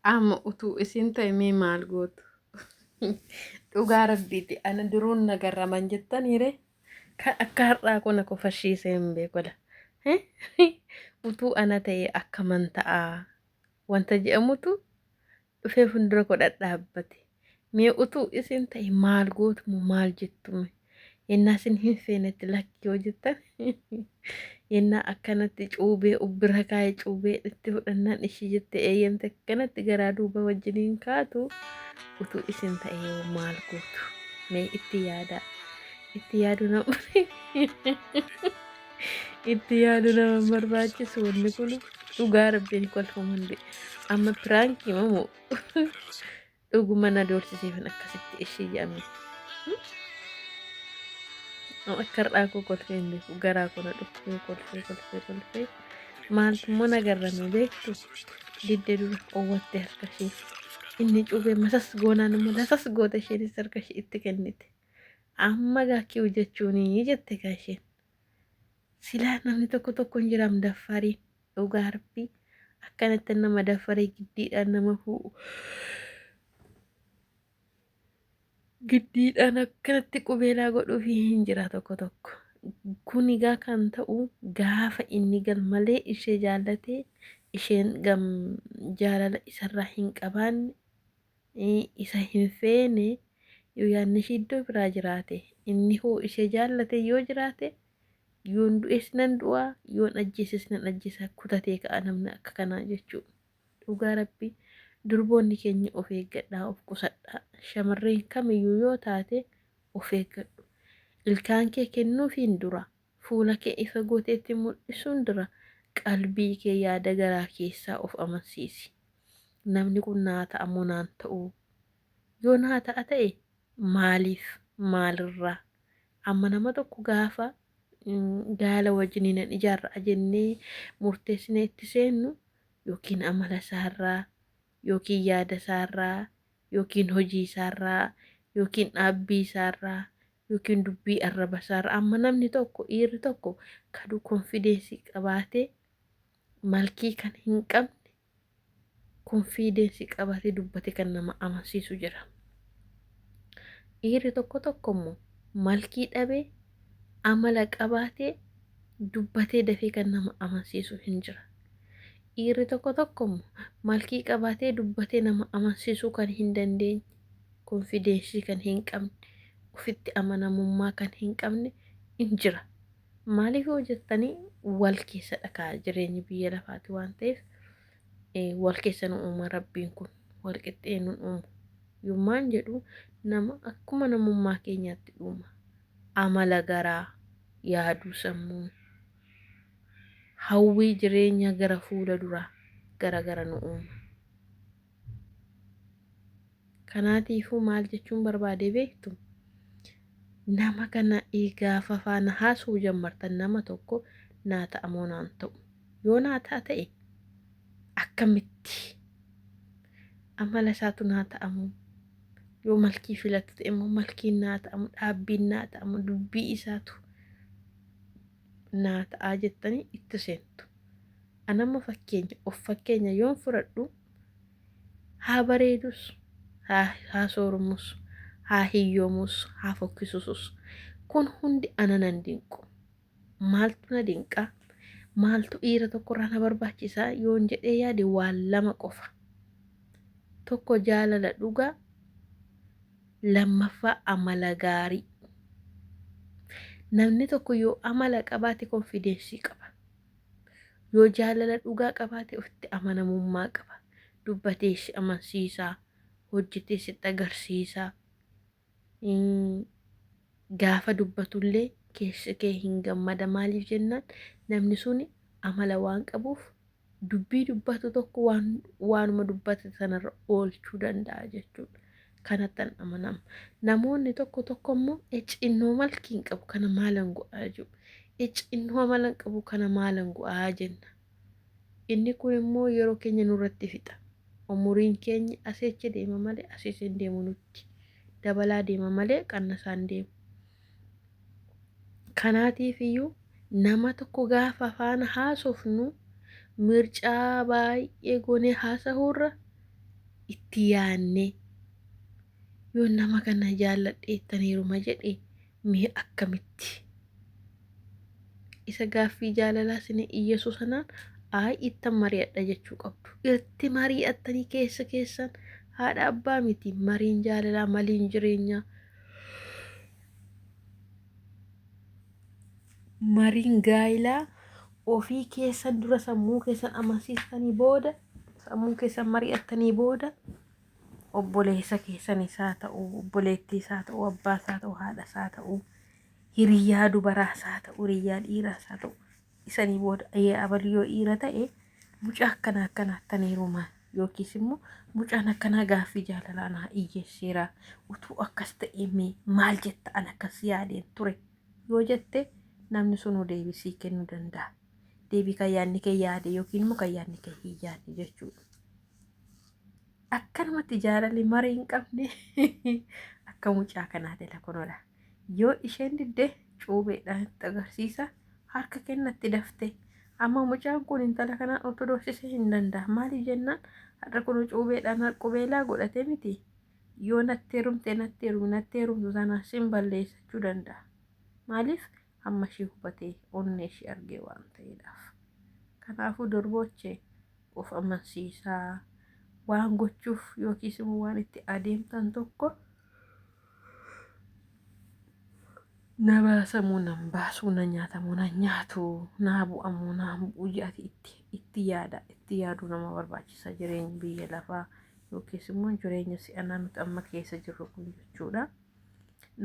Amma utuu isin ta'e mee maal gootu? Dhugaa rabbiiti ana duruun na garraman jettaniire kan akka har'aa kun na kofashiisee hin beeku. Utuu ana ta'e akkaman ta'aa wanta jedhamutu dhufee fuuldura koo dhadhaabbate. Mee utuu isin ta'e maal gootu moo maal jettu mee? Yennaa isin hin feenetti lakki yoo jettan yennaa akkanatti cuubee ubbira kaa'e cuubee itti fudhannaan ishii jette eeyyamte akkanatti garaa duuba wajjiniin kaatu utuu isin ta'e yoo maal gootu? Mee itti yaadaa. Itti yaaduu nama itti yaaduu nama hin barbaachisu wanni kun dhugaa rabbiin kolfamu hundi. Amma piraankii mamoo dhuguma na doorsiseefan akkasitti ishii jedhame. Akka har'aa koo kolfee hin beeku garaa koo na dhukkubee kolfee kolfee kolfee maaltu immoo na garrame beektu didde dura owwatte harka ishee inni cuubee masas goonaan immoo lasas goota isheenis harka ishee itti kennite. Amma gaa kiw jechuuni jette gaa isheen. Silaa namni tokko tokko hin jiraam daffaariin dhugaa rabbii akkanatti nama daffaree giddiidhaan nama fuudhu. Giddiidhaan akkanatti qubeelaa godhuufi hin jira tokko tokko. Kun egaa kan ta'u gaafa inni galmalee ishee jaallatee isheen gam jaalala isarraa hin qabaanne isa hin feene yoo yaadni ishii iddoo biraa jiraate inni hoo ishee jaallate yoo jiraate yoon du'es nan du'a yoon ajjeeses nan ajjeesa kutatee ka'a namni akka kanaa jechuudha. Dhugaa rabbi durboonni keenya of eeggadhaa of qusadhaa shamarreen kamiyyuu yoo taate of eeggadhu. Ilkaan kee kennuufiin dura fuula kee ifa gooteetti mul'isuun dura qalbii kee yaada garaa keessaa of amansiisi. Namni kun naa ta'a moo naan ta'uu? Yoo naa ta'a ta'e maaliif? Maalirraa? Amma nama tokko gaafa gaala wajjiniinan ijaarra'a jennee murteessinee itti seennu yookiin amala isaarraa yookiin yaada isaarraa yookiin hojii isaarraa yookiin dhaabbii isaarraa yookiin dubbii arraba isaarraa amma namni tokko dhiirri tokko kaduu konfideensii qabaatee malkii kan hin qabne konfiidensii qabatee dubbate kan nama amansiisu jira. Dhiirri tokko tokko immoo malkii dhabee amala qabaatee dubbatee dafee kan nama amansiisu hin jira. Dhiirri tokko tokko immoo malkii qabaatee dubbatee nama amansiisuu kan hin dandeenye, konfiidensii kan hin qabne, ofitti amanamummaa kan hin qabne hin jira. Maaliif yoo jettanii wal keessa dhakaa jireenyi biyya lafaati waan ta'eef wal keessa nu uuma rabbiin kun wal qixxee nu uumu. Yommaan jedhu nama akkuma namummaa keenyaatti uuma. Amala garaa, yaaduu sammuu, hawwii jireenya gara fuula duraa gara gara nu uuma. Kanaatiifuu maal jechuun barbaade beektu? Nama kana gaafa faana haasa'uu jammartan nama tokko naa ta'a moo naan ta'u? Yoo naa ta'a ta'e akkamitti? Amala isaatu naa ta'a moo? Yoo malkii filatu ta'e immoo malkiin naa ta'amu, dhaabbiin naa ta'amu, dubbii isaatu naa ta'aa jettanii itti seentu. Anamma fakkeenya of fakkeenya yoon fudhadhu haa bareedus, haa soorumus, haa hiyyoomus, haa fokkisusus. Kun hundi ana nan dinqu. Maaltu na dinqa? Maaltu dhiira tokkorraa na barbaachisa yoon jedhee yaade waan lama qofa. Tokko jaalala dhugaa, lammaffaa amala gaarii. Namni tokko yoo amala qabaate konfiidensii qaba. Yoo jaalala dhugaa qabaate ofitti amanamummaa qaba. Dubbatee si amansiisa, hojjetee sitti agarsiisa. Gaafa dubbatullee keessi kee hin gammada. Maaliif jennaan namni suni amala waan qabuuf dubbii dubbatu tokko waan waanuma dubbate sanarra oolchuu danda'a jechuudha. Kanattan amanama. Namoonni tokko tokko immoo ecinnoo malkii hin qabu kana maalan godhaa jedhu. Ecinnoo amala hin qabu kana maalan godhaa jenna. Inni kun immoo yeroo keenya nurratti fixa. Umuriin keenya aseechi deema malee asiis hin deemu nutti. Dabalaa deema malee qannasaa hin deemu. Kanaatiif iyyuu nama tokko gaafa faana haasofnu mircaa baay'ee goonee haasahuurra Itti yaannee yoo nama kana jaalladheettan heeruma jedhe mee akkamitti isa gaaffii jaalalaa isin iyyeessu sanaan ayi ittan mari'adha jechuu qabdu. Itti mari'attanii keessa keessan haadha abbaa miti mariin jaalalaa maliin jireenyaa. Mariin gaa'ilaa ofii keessan dura sammuu keessan amansiistanii booda sammuu keessan mari'attanii booda obboleessa keessan isaa ta'u obboleettii isaa ta'u abbaa isaa ta'u haadha isaa ta'u hiriyyaa dubaraa isaa ta'u hiriyyaa dhiiraa isaa ta'u isanii booda ee abalu yoo dhiira ta'e mucaa akkana akkanaa akkan heerumaa yookiis immoo mucaan akkanaa gaaffii jaalalaa naa iyyeesseera utuu akkas ta'e mee maal jetta an akkas yaadeen ture yoo jette namni sunuu deebii sii kennuu danda'a. Deebii kan yaadni kee yaade yookiin immoo kan yaadni kee hin yaadne jechuudha. Akkanumatti jaalalli marii hin qabne akka mucaa kanaati lakonoodha. Yoo isheen didde cuubeedhaan itti agarsiisa harka kennatti dafte. Amma mucaan kun intala kanaan ortodoksisee hin danda'a. Maaliif jennaan har'a kun cuubeedhaan qubeelaa godhate miti. Yoo natti heerumte natti heerumi natti heerumtu taanaan sin balleessachuu danda'a. Maaliif hamma ishee hubatee onnee ishee argee waan ta'eedhaaf. Kanaafuu durboochee of amansiisaa waan gochuuf yookiis immoo waan itti adeemtan tokko na baasamuu nan baasuu na nyaatamuu na nyaatu naa bu'amuu naa bu'uu jedhati itti itti yaada itti yaaduu nama barbaachisa jireenyi biyya lafaa yookiis immoo jireenya si'anaa nuti amma keessa jirru kun jechuudha.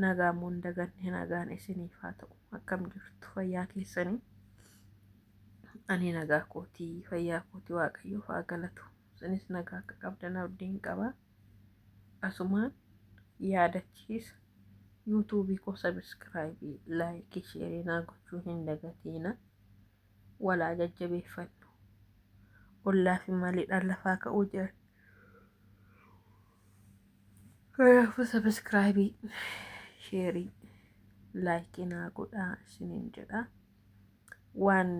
Nagaa immoo hin daganne nagaan isiniif haa ta'u. Akkam jirtu fayyaa keessanii? Ani nagaa kootii fayyaa kootii waaqayyoof haa galatu. Isinis nagaa akka qabdan abdiin qaba. Asumaan yaadachiisa. Yuutuubii koo sabiskiraayibii, laayikii, sheerii naa gochuu hin dagatiina. Walaa jajjabeeffannu. Ollaa fi maliidhaan lafaa ka'uu jiran. Kanaafuu sabiskiraayibii, sheerii, laayikii naa godhaa isiniin jedha. Waan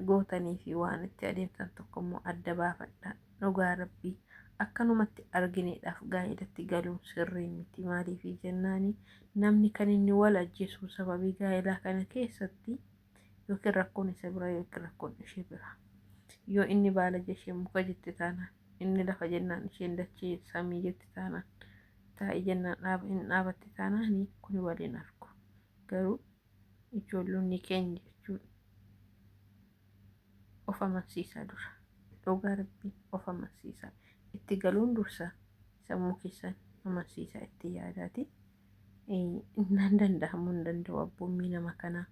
gootanii fi waan itti adeemtan tokko immoo adda baafadha. Dhugaa rabbii akkanumatti argineedhaaf gaa'elatti galuun sirrii miti. Maaliif jennaani namni kan inni wal ajjeesu sababii gaa'elaa kana keessatti yookiin rakkoon isa bira yookiin rakkoon ishee bira. Yoo inni baala jeshee muka jetti taanaan, inni lafa jennaan isheen dachee samii jetti taanaan, taa'i jennaan dhaaba hin dhaabatti taanaan kuni waliin argu. Garuu ijoollonni keenya jechuun of amansiisaa dura. Dhugaa rabbii of amansiisaa. Itti galuun dursa sammuu keessan amansiisaa itti yaadaati. Nan danda'amu hin danda'u abboommii nama kanaa.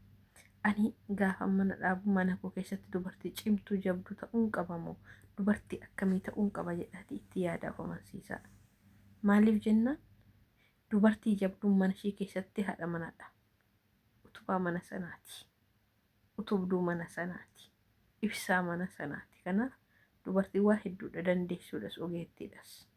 Ani gaafa mana dhaabu mana koo keessatti dubartii cimtuu jabduu ta'uun qaba moo dubartii akkamii ta'uun qaba jedhaati itti yaadaa of amansiisaa. Maaliif jennaan dubartii jabduun mana ishee keessatti haadha manaadha. Utubaa mana sanaati. Utubduu mana sanaati. Ibsaa mana sanaati. Kanaaf dubartiin waa hedduudha dandeessuudhas ogeettiidhas.